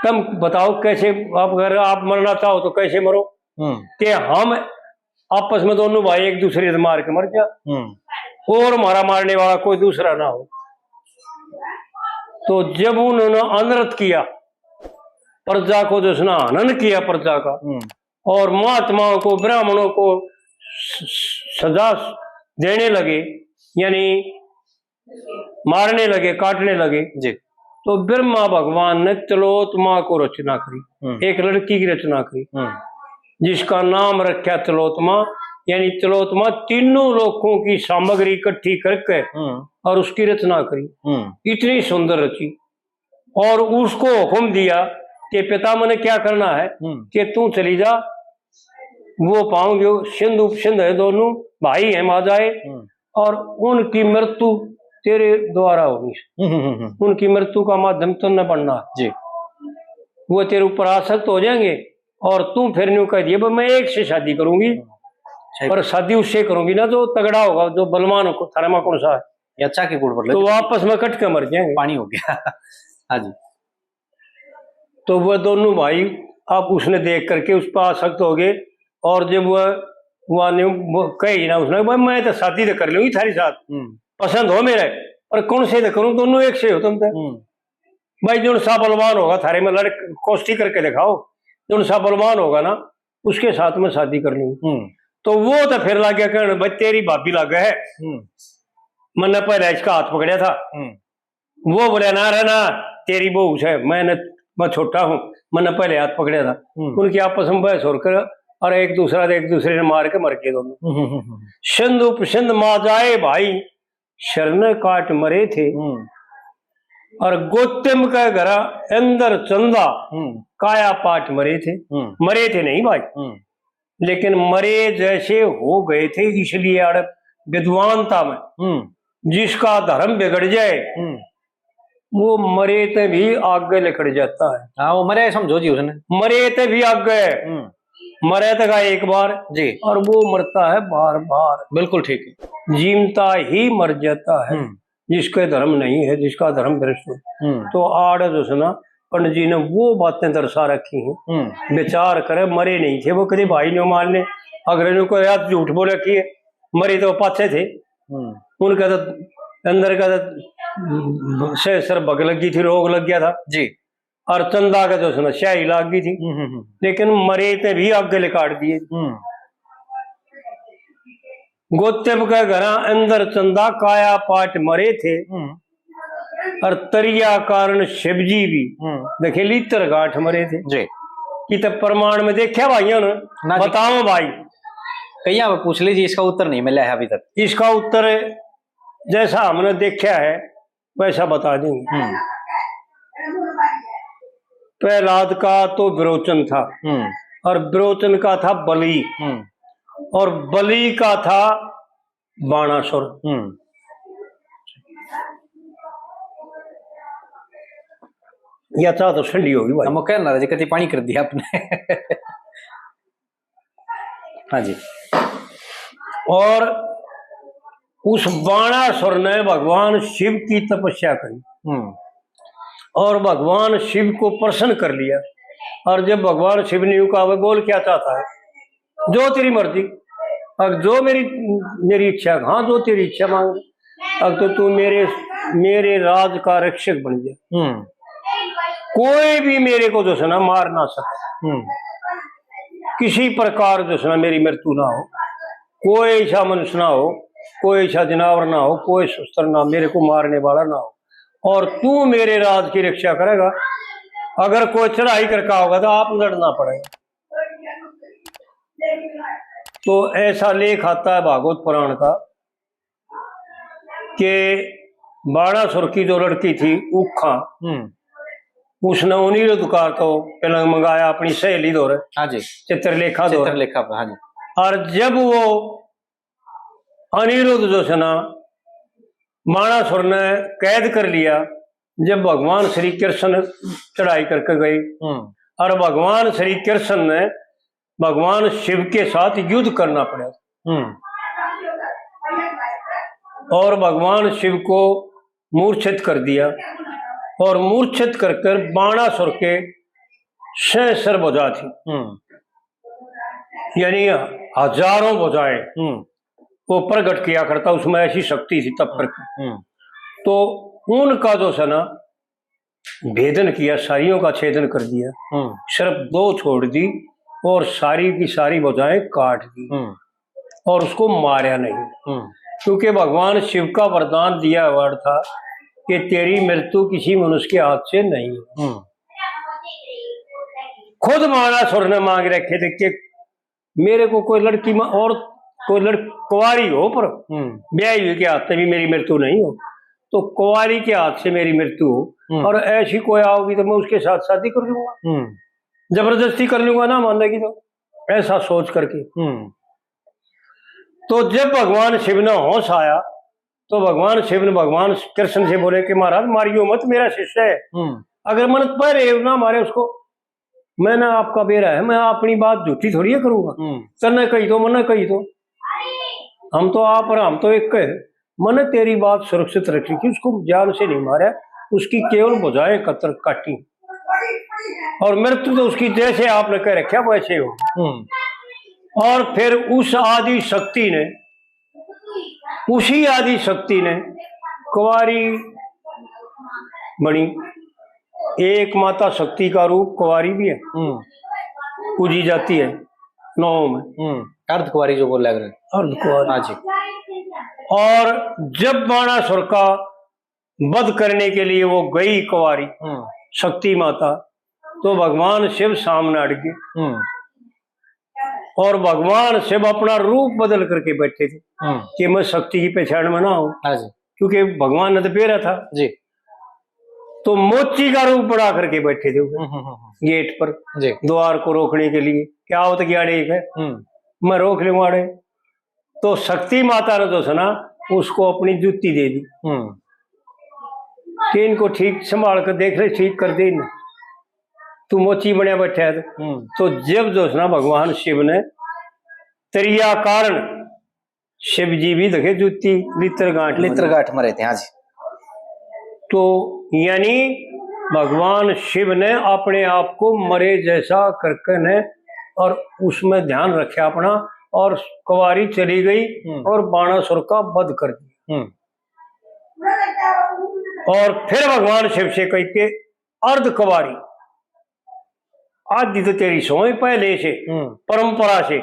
तुम बताओ कैसे, आप, अगर आप मरना चाहो तो कैसे मरो? हम्म। कि हम आपस में दोनों भाई एक दूसरे से मार के मर जा, हम्म। और हमारा मारने वाला कोई दूसरा ना हो। तो जब उन्होंने अनर्थ किया, प्रजा को जो है ना हनन किया प्रजा का, हम्म। और महात्माओं को, ब्राह्मणों को स-, स-, सजा देने लगे, यानी मारने लगे, काटने लगे, जी। तो ब्रह्मा भगवान ने तिलोत्तमा को रचना करी, हम्म। एक लड़की की रचना करी, हम्म। जिसका नाम रखा तिलोत्तमा, यानी तिलोत्तमा तीनों लोकों की सामग्री इकट्ठी करके, हम्म। और उसकी रचना करी, हम्म। इतनी सुंदर रची। और उसको हुक्म दिया कि पिता, मैंने क्या करना है, हम्म। कि तू चली जा, वो पाऊंगे, सिंध उपसिंध है दोनों, भाई हैं माँ जाए, हम्म। और उनकी मृत्यु तेरे द्वारा होगी। हम्म, हम्म, हम्म। उनकी मृत्यु का माध्यम तन्ने बनना। जी। वो तेरे ऊपर आसक्त हो जाएंगे और तू फिर न्यू कह दिए, "भाई, मैं एक से शादी करूंगी।" सही। और शादी उससे करूंगी ना जो तगड़ा होगा, जो बलवान हो, थारे में कौन सा है। या चाह के कूड़ पर लग तो वो आपस में कट के मर जाएंगे। पानी हो गया। हाँ जी। तो वो दोनों भाई अब उसने देख करके उस पर आसक्त हो गए। और जब वह वहाँ ने वो कही ना उसने, "भाई, मैं तो शादी तो कर लूंगी थारी साथ, हम्म। पसंद हो मेरे, पर कौन से तो करूँ, दोनों एक से हो तुम तो। हम्म। भाई, जोन सा बलवान होगा थारे में, लड़, कुश्ती करके दिखाओ, जोन सा बलवान होगा ना, उसके साथ में शादी कर लूंगी।" हम्म। तो वो तो फिर लाग गया कहने, "भाई, तेरी भाभी लागे है, हम्म। मैंने पहले इसका हाथ पकड़ा था।" हम्म। वो बोले, "ना रे ना, तेरी बहू से, मैंने, मैं छोटा हूँ, मैंने पहले हाथ पकड़ा था।" हम्म। उनकी आपस में बहस होकर और एक दूसरा, एक दूसरे ने मार के मर गए दोनों। हम्म, हम्म, हम्म। सिंध उपसिंध मा जाए भाई, सिर ने काट मरे थे। हम्म। और गौतम के घरा इंद्र चंदा हम्म। काया पाट मरे थे। हम्म। मरे थे नहीं भाई, हम्म। लेकिन मरे जैसे हो गए थे, इसलिए आड़ विद्वानता में हम्म। जिसका धर्म बिगड़ जाए, हम्म। वो मरे ते भी आगे लिकड़ जाता है। हाँ, वो मरे समझो जी उसने। मरे ते भी आगे। हम्म। मरे ते का एक बार जी। और वो मरता है बार बार। बिल्कुल ठीक है। जीमता ही मर जाता है। हम्म। जिसके धर्म नहीं है, जिसका धर्म भ्रष्ट हो। हम्म। तो आड़ जो है ना, पंडित जी ने वो बातें दर्शा रखी हैं। हम्म। विचार करे, मरे नहीं थे वो, कभी भाई ने मान ले, अगर इनको याद झूठ बोल रखी है, मरे तो पाछे थे। हम्म। उनका तो अंदर का तो से सर भग लगी थी, रोग लग गया था जी। और चंदा का जो है ना, स्याही लाग गई थी। हम्म, हम्म, हम्म। लेकिन मरे ते भी आगे लिकाड़ दिए। हम्म। गौतम के घरा अंदर चंदा काया पाट मरे थे। हम्म। और तरिया कारण शिव जी भी हम्म। देखे लीतर गांठ मरे थे। जी। कि तब प्रमाण में देखा भाइयों ने? ना जी। बताओ भाई। कहीं आप पूछ लीजिए, इसका उत्तर नहीं मिला है अभी तक। इसका उत्तर जैसा हमने देखा है वैसा बता देंगे। हम्म। प्रहलाद का तो विरोचन था हम्म। और विरोचन का था बलि हम्म। और बलि का था बाणासुर। हम्म। या चाह तो ठंडी होगी भाई। हम कहना जी, कति पानी कर दिया आपने। हाँ जी। और उस बाणासुर ने भगवान शिव की तपस्या करी हम्म। और भगवान शिव को प्रसन्न कर लिया। और जब भगवान शिव ने यूं कहा, "बोल, क्या चाहता है?" "जो तेरी मर्जी।" "अब जो मेरी, मेरी इच्छा।" "हाँ, जो तेरी इच्छा मांग।" "अब तो तू मेरे, मेरे राज का रक्षक बन जा। हम्म। कोई भी मेरे को जो है ना मार ना सके। हम्म। किसी प्रकार जो है ना मेरी मृत्यु ना हो, कोई ऐसा मनुष्य ना हो, कोई ऐसा जनावर ना हो, कोई शस्त्र ना मेरे को मारने वाला ना हो, और तू मेरे राज की रक्षा करेगा। अगर कोई चढ़ाई करके आओगा तो आप लड़ना पड़ेगा।" तो ऐसा लेख आता है भागवत पुराण का कि बाणासुर की जो लड़की थी उखा, हम्म। उसने अनिरुद्ध का तो पलंग मंगाया अपनी सहेली धोरे, हाँ जी। चित्रलेखा धोरे। चित्रलेखा पे, हाँ जी। और जब वो अनिरुद्ध जो है ना बाणासुर ने कैद कर लिया, जब भगवान श्री कृष्ण चढ़ाई करके गए हम्म। और भगवान श्री कृष्ण ने भगवान शिव के साथ युद्ध करना पड़ा हम्म। और भगवान शिव को मूर्छित कर दिया और मूर्छित कर कर बाणासुर के सहस्र भुजा थी, हम्म। यानी हजारों भुजाएं हम्म। वो प्रगट किया करता, उसमें ऐसी शक्ति थी तब पर। हम्म। तो उनका जो है ना भेदन किया, सारियों का छेदन कर दिया, हम्म। सिर्फ दो छोड़ दी और सारी की सारी भुजाएं काट दी हम्म। और उसको मारा नहीं, हम्म। क्योंकि भगवान शिव का वरदान दिया हुआ था कि तेरी मृत्यु किसी मनुष्य के हाथ से नहीं है। हम्म। खुद बाणासुर ने मांग रखे थे कि मेरे को कोई लड़की मा-, और कोई लड़-, कुंवारी हो पर हम्म। ब्याही हुई के हाथ से भी मेरी मृत्यु नहीं हो, तो कुंवारी के हाथ से मेरी मृत्यु हो हम्म। और ऐसी कोई आओगी तो मैं उसके साथ शादी कर लूंगा, हम्म। जबरदस्ती कर लूंगा ना मानेगी तो, ऐसा सोच करके। हम्म। तो जब भगवान शिव ने होश आया तो भगवान शिव ने भगवान कृष्ण से बोले कि महाराज मारियो मत, मेरा शिष्य है, हम्म। अगर मन पहले ना मारे उसको, मैंने आपका बेरा है, मैं अपनी बात झूठी थोड़ी है करूंगा। हम्म। तन्ने कही दो, मन्ने कही दो, हम तो आप और हम तो एक है। मैंने तेरी बात सुरक्षित रखी थी, उसको जान से नहीं मारा, उसकी केवल भुजाएं कतर काटी, और मृत्यु तो उसकी जैसे आपने कह रखा वैसे हो। हम्म। और फिर उस आदि शक्ति ने, उसी आदि शक्ति ने कुंवारी बनी। एक माता शक्ति का रूप कुंवारी भी है, हम्म। पूजी जाती है नौ में। हम्म। अर्धकुंवारी जो बोला है। अर्धकुंवारी। हाँ जी। और जब बाणासुर का वध करने के लिए वो गई कुंवारी, हम्म। शक्ति माता, तो भगवान शिव सामने अड़ गए। हम्म। और भगवान शिव अपना रूप बदल करके बैठे थे, हम्म। कि मैं शक्ति की पहचान में ना हूं। हाँ जी। क्योंकि भगवान ने तो पहरा था। जी। तो मोची का रूप बना करके बैठे थे वो, हम्म, हम्म, हम्म। गेट पर, जी। द्वार को रोकने के लिए, क्या होता कि आड़े एक है, हम्म। मैं रोक लूंगा आड़े। तो शक्ति माता ने जो है ना, उसको अपनी जूती दे दी, हम्म। कि इनको ठीक संभाल कर देख ले, ठीक कर दे इन्हें, तू मोची बनया बैठा है। हम्म। तो जब जो है ना, भगवान शिव ने तरिया कारण, शिव जी भी देखे जूती लितर गांठ लितर मरे। गांठ मरे थे, हाँ जी। तो यानी भगवान शिव ने अपने आप को मरे जैसा करके ने, और उसमें ध्यान रखा अपना, और कुंवारी चली गई, हम्म। और बाणासुर का वध कर दिया। हम्म। और फिर भगवान शिव से कह के, अर्ध कुंवारी, आदि तो तेरी सोच पहले से, हम्म। परंपरा से,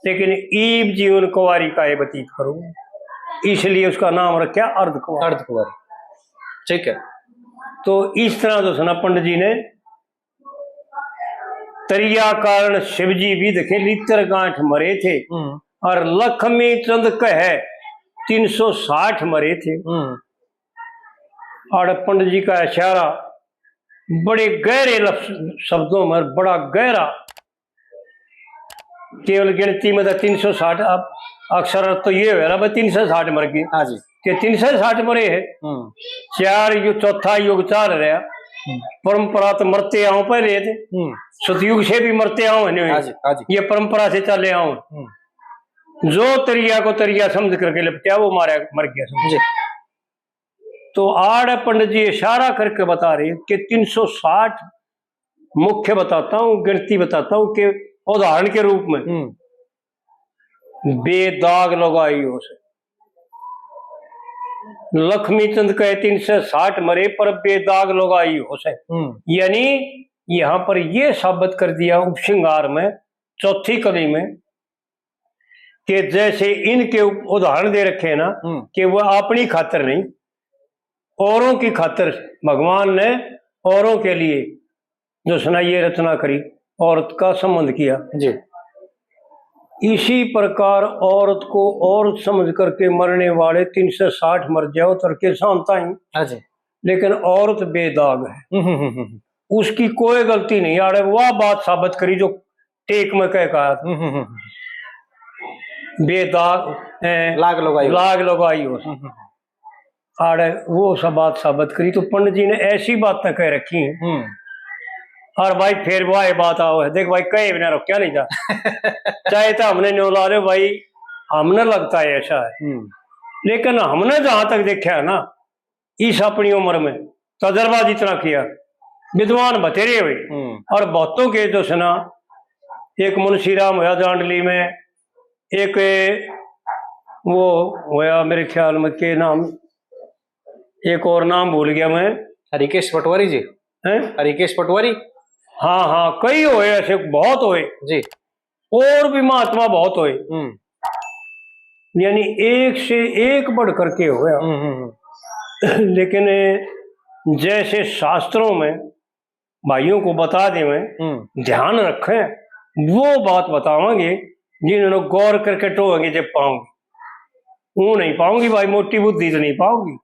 लेकिन ईब जीवन कुंवारी का ये व्यतीत करूं, इसलिए उसका नाम रखा अर्ध कुंवारी। अर्ध कुंवारी, ठीक है। तो इस तरह जो है ना, पंडित जी ने तरिया कारण शिव जी भी देखे लितर गांठ मरे थे, हम्म। और लक्ष्मी चंद कहे तीन सौ साठ मरे थे। हम्म। और पंडित जी का इशारा बड़े गहरे लफ्ज, शब्दों में बड़ा गहरा, केवल गिनती में तो तीन सौ साठ, अब अक्सर तो ये हो रहा, भाई, तीन सौ साठ मर गए। हाँ जी। कि तीन सौ साठ मरे हैं। हम्म। चार युग, चौथा युग चाल रहा। हम्म। परंपरा तो मरते आओ पहले थे। हम्म। सतयुग से भी मरते आओ है नहीं। हाँ जी, हाँ जी। ये परंपरा से चले आओ। हम्म। जो तरिया को तरिया समझ करके लिपटा, वो मारा, मर गया, समझ। जी। तो आड़ पंडित जी इशारा करके बता रहे हैं कि तीन सौ साठ मुख्य बताता हूँ, गिनती बताता हूँ कि उदाहरण के रूप में, हम्म। बेदाग लुगाई होश। लक्ष्मी चंद कहे तीन सौ साठ मरे पर बेदाग लुगाई होश। हम्म। यानी यहाँ पर ये साबित कर दिया उपसंहार में, चौथी कली में, कि जैसे इनके उप-, उदाहरण दे रखे हैं ना, हम्म। कि वो अपनी खातर नहीं, औरों की खातर भगवान ने औरों के लिए जो सुना ये रचना करी, औरत का संबंध किया। जी। इसी प्रकार औरत को औरत समझ करके मरने वाले तीन सौ साठ मर जाओ तरके शांत आई। हाँ जी। लेकिन औरत बेदाग है। हम्म, हम्म, हम्म, हम्म। उसकी कोई गलती नहीं। आड़े वह बात साबित करी जो टेक में कह कहा। हम्म, हम्म, हम्म। बेदाग, ए, लाग लगाई हो। लाग लगाई हो। हम्म, हम्म, हम्म। आड़े वो सब बात साबित करी, तो पंडित जी ने ऐसी बातें कह रखी हैं। हम्म। और भाई, फिर वह बात आओ है, देख भाई, कहे बिना रुकया नहीं जा। चाहे तो हमने न्यू ला रहे हो भाई, हमने लगता है ऐसा है। हम्म। लेकिन हमने जहां तक देखा है ना, इस अपनी उम्र में तजर्बा जितना किया, विद्वान बतेरे हुए। हम्म। और बहुतों के जो सुना, एक मुंशी राम होया जांडली में, एक वो होया मेरे ख्याल में, के नाम, एक और नाम भूल गया मैं। हरिकेश पटवारी जी। हैं? हरिकेश पटवारी। हाँ, हाँ, कई होए ऐसे, बहुत होए। जी। और भी महात्मा बहुत होए। हम्म। यानी एक से एक बढ़ करके होया। हम्म, हम्म, हम्म। लेकिन जैसे शास्त्रों में भाइयों को बता देवें, हम्म। ध्यान रखें, वो बात बतावांगे जिन्होंने गौर करके टोहेंगे जब पाओगे। वो नहीं पाओगी भाई, मोटी बुद्धि तो नहीं पाओगी।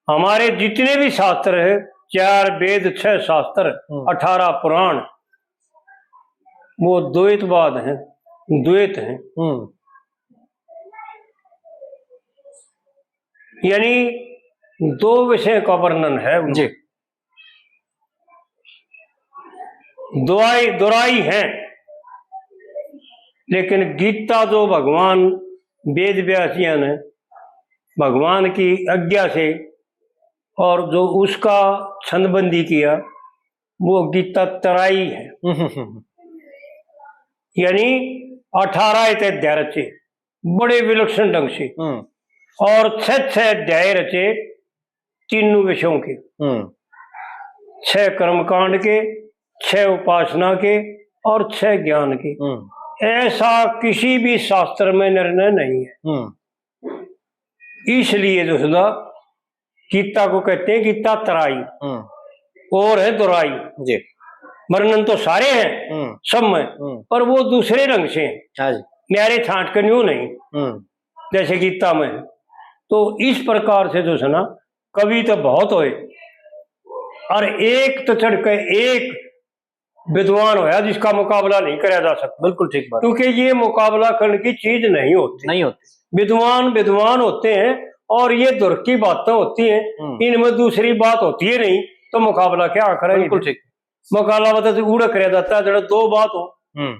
हमारे जितने भी शास्त्र हैं, चार वेद, छह शास्त्र, हम्म। अठारह पुराण, वो द्वैतवाद हैं, द्वैत हैं। हम्म। यानी दो विषय का वर्णन है उनमें। जी। दोराई, दोराई है, लेकिन गीता जो भगवान वेद व्यास जी ने भगवान की आज्ञा से और जो उसका छंदबंदी किया, वो गीता तराई है। हम्म, हम्म, हम्म, यानी अठारह अध्याय रचे बड़े विलक्षण ढंग से, हम्म, और छह छह अध्याय रचे तीनों विषयों के, हम्म, छह कर्मकांड के, छह उपासना के और छह ज्ञान के। हम्म, ऐसा किसी भी शास्त्र में निर्णय नहीं है। हम्म, इसलिए जो सुधा गीता को कहते हैं गीता तराई, हम्म, और है दोराई। जी, वर्णन तो सारे हैं हम्म, सब में, हम्म, पर वो दूसरे ढंग से हैं, हाँ जी, न्यारे छांट के न्यू नहीं, हम्म, जैसे गीता में है। तो इस प्रकार से जो है ना, कवि तो बहुत होए, और एक तो चढ़ के एक विद्वान होया जिसका मुकाबला नहीं करा जा सकता, बिल्कुल ठीक बात, क्योंकि ये मुकाबला करने की चीज नहीं होती। नहीं होती, विद्वान विद्वान होते हैं, और ये धुर की बातें होती हैं, हम्म, इनमें दूसरी बात होती है नहीं, तो मुकाबला क्या करेंगे? बिल्कुल ठीक, मुकाबला तो उड़ा करा जाता है जरा दो बात हो। हम्म,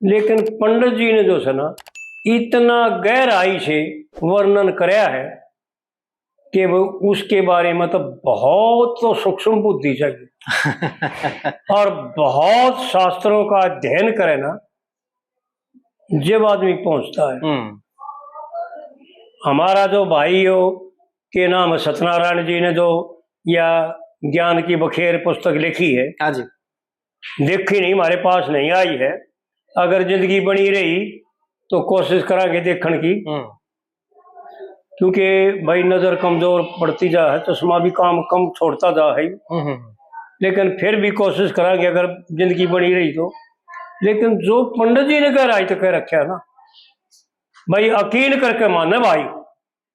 लेकिन पंडित जी ने जो है ना, इतना गहराई से वर्णन कराया है कि वो उसके बारे में तो बहुत तो सूक्ष्म बुद्धि चाहिए और बहुत शास्त्रों का अध्ययन करे ना, जब आदमी पहुंचता है। हम्म, हमारा जो भाई हो के नाम है सत्यनारायण जी ने जो या ज्ञान की बखेर पुस्तक लिखी है, हाँ जी, देखी नहीं, हमारे पास नहीं आई है। अगर जिंदगी बनी रही तो कोशिश करांगे देखण की, हम्म, क्योंकि भाई नजर कमजोर पड़ती जा है, चश्मा भी काम कम छोड़ता जा है, हम्म, हम्म, लेकिन फिर भी कोशिश करांगे अगर जिंदगी बनी रही तो। लेकिन जो पंडित जी ने गहराई तो कह रखा है ना भाई, यकीन करके माने भाई,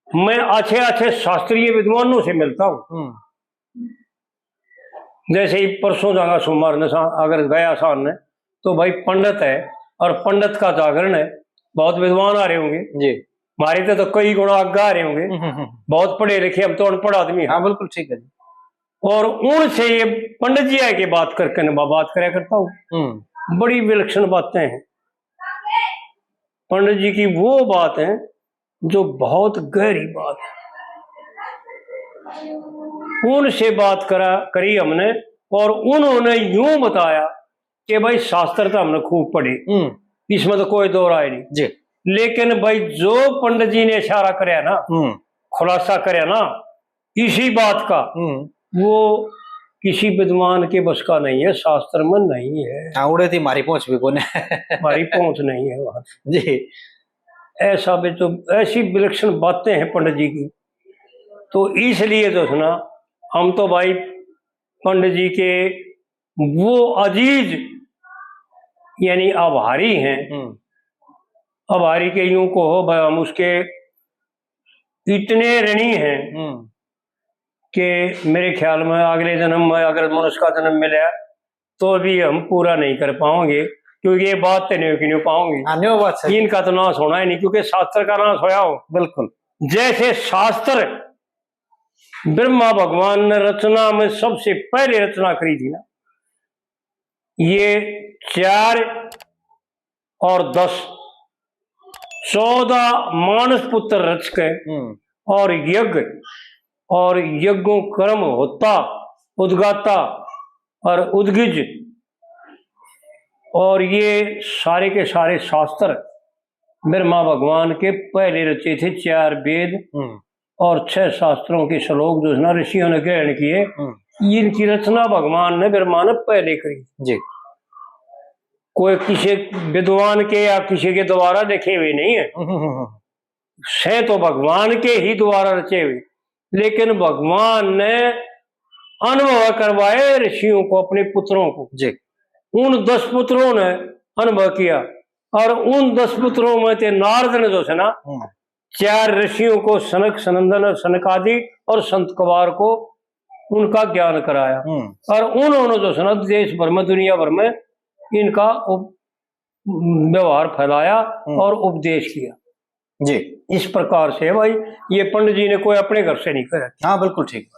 मैं अच्छे अच्छे शास्त्रीय विद्वानों से मिलता हूँ। हम्म, जैसे ही परसों जाऊंगा सोमवार ने सा-, अगर गया सान ने, तो भाई पंडित है और पंडित का जागरण है, बहुत विद्वान आ रहे होंगे, जी, हमारे तो, तो कई गुणा आगे आ रहे होंगे, हम्म, हम्म, हम्म, बहुत पढ़े लिखे, हम तो अनपढ़ आदमी हैं। हाँ, बिल्कुल ठीक है जी, और उनसे ये पंडित जी आके बात करके ना बात करया करता हूँ। हम्म, बड़ी विलक्षण बातें हैं पंडित जी की, वो बात है जो बहुत गहरी बात है। उनसे बात करा करी हमने, और उन्होंने यूं बताया कि भाई, शास्त्र तो हमने खूब पढ़े, हम्म, इसमें तो कोई दो राय नहीं, जी, लेकिन भाई, जो पंडित जी ने इशारा करया ना, हम्म, खुलासा करया ना इसी बात का, हम्म, वो किसी विद्वान के बस का नहीं है, शास्त्र में नहीं है, हाँ, उड़े थी, हमारी पहुंच भी कोने। हमारी पहुंच नहीं है वहां। जी, ऐसा भी तो, ऐसी विलक्षण बातें हैं पंडित जी की। तो इसलिए तो सुना, हम तो भाई पंडित जी के वो अजीज यानी आभारी हैं। हम्म, आभारी के यूं कहो भाई, हम उसके इतने ऋणी हैं हम्म, कि मेरे ख्याल में अगले जन्म में अगर मनुष्य का जन्म मिला तो भी हम पूरा नहीं कर पाओगे, क्योंकि ये बात तो नहीं की नहीं पाओगे। हाँ, न्यो बात सही, इनका तो नाश होना ही नहीं, क्योंकि शास्त्र का नाश होया हो। बिल्कुल, जैसे शास्त्र ब्रह्मा भगवान ने रचना में सबसे पहले रचना करी थी ना, ये चार और दस, चौदह मानस पुत्र रच के हम्म, और यज्ञ और यज्ञों कर्म होता, उद्गाता और उद्गिज, और ये सारे के सारे शास्त्र ब्रह्मा भगवान के पहले रचे थे, चार वेद हम्म, और छह शास्त्रों के श्लोक जो है ना ऋषियों ने ग्रहण किए। हम्म, इनकी रचना भगवान ने, ब्रह्मा ने पहले करी। जी, कोई किसी विद्वान के या किसी के द्वारा लिखे हुए नहीं है, हम्म, हम्म, हम्म, से तो भगवान के ही द्वारा रचे हुए, लेकिन भगवान ने अनुभव करवाए ऋषियों को, अपने पुत्रों को। जी, उन दस पुत्रों ने अनुभव किया, और उन दस पुत्रों में थे नारद ने जो है ना, हम्म, चार ऋषियों को, सनक, सनंदन और सनकादि और संत कुमार को उनका ज्ञान कराया, हम्म, और उन्होंने जो है ना देश भर में, दुनिया भर में इनका उप-, व्यवहार फैलाया हम्म। और उपदेश किया। जी, इस प्रकार से भाई, ये पंडित जी ने कोई अपने घर से नहीं करा, हाँ, बिल्कुल ठीक,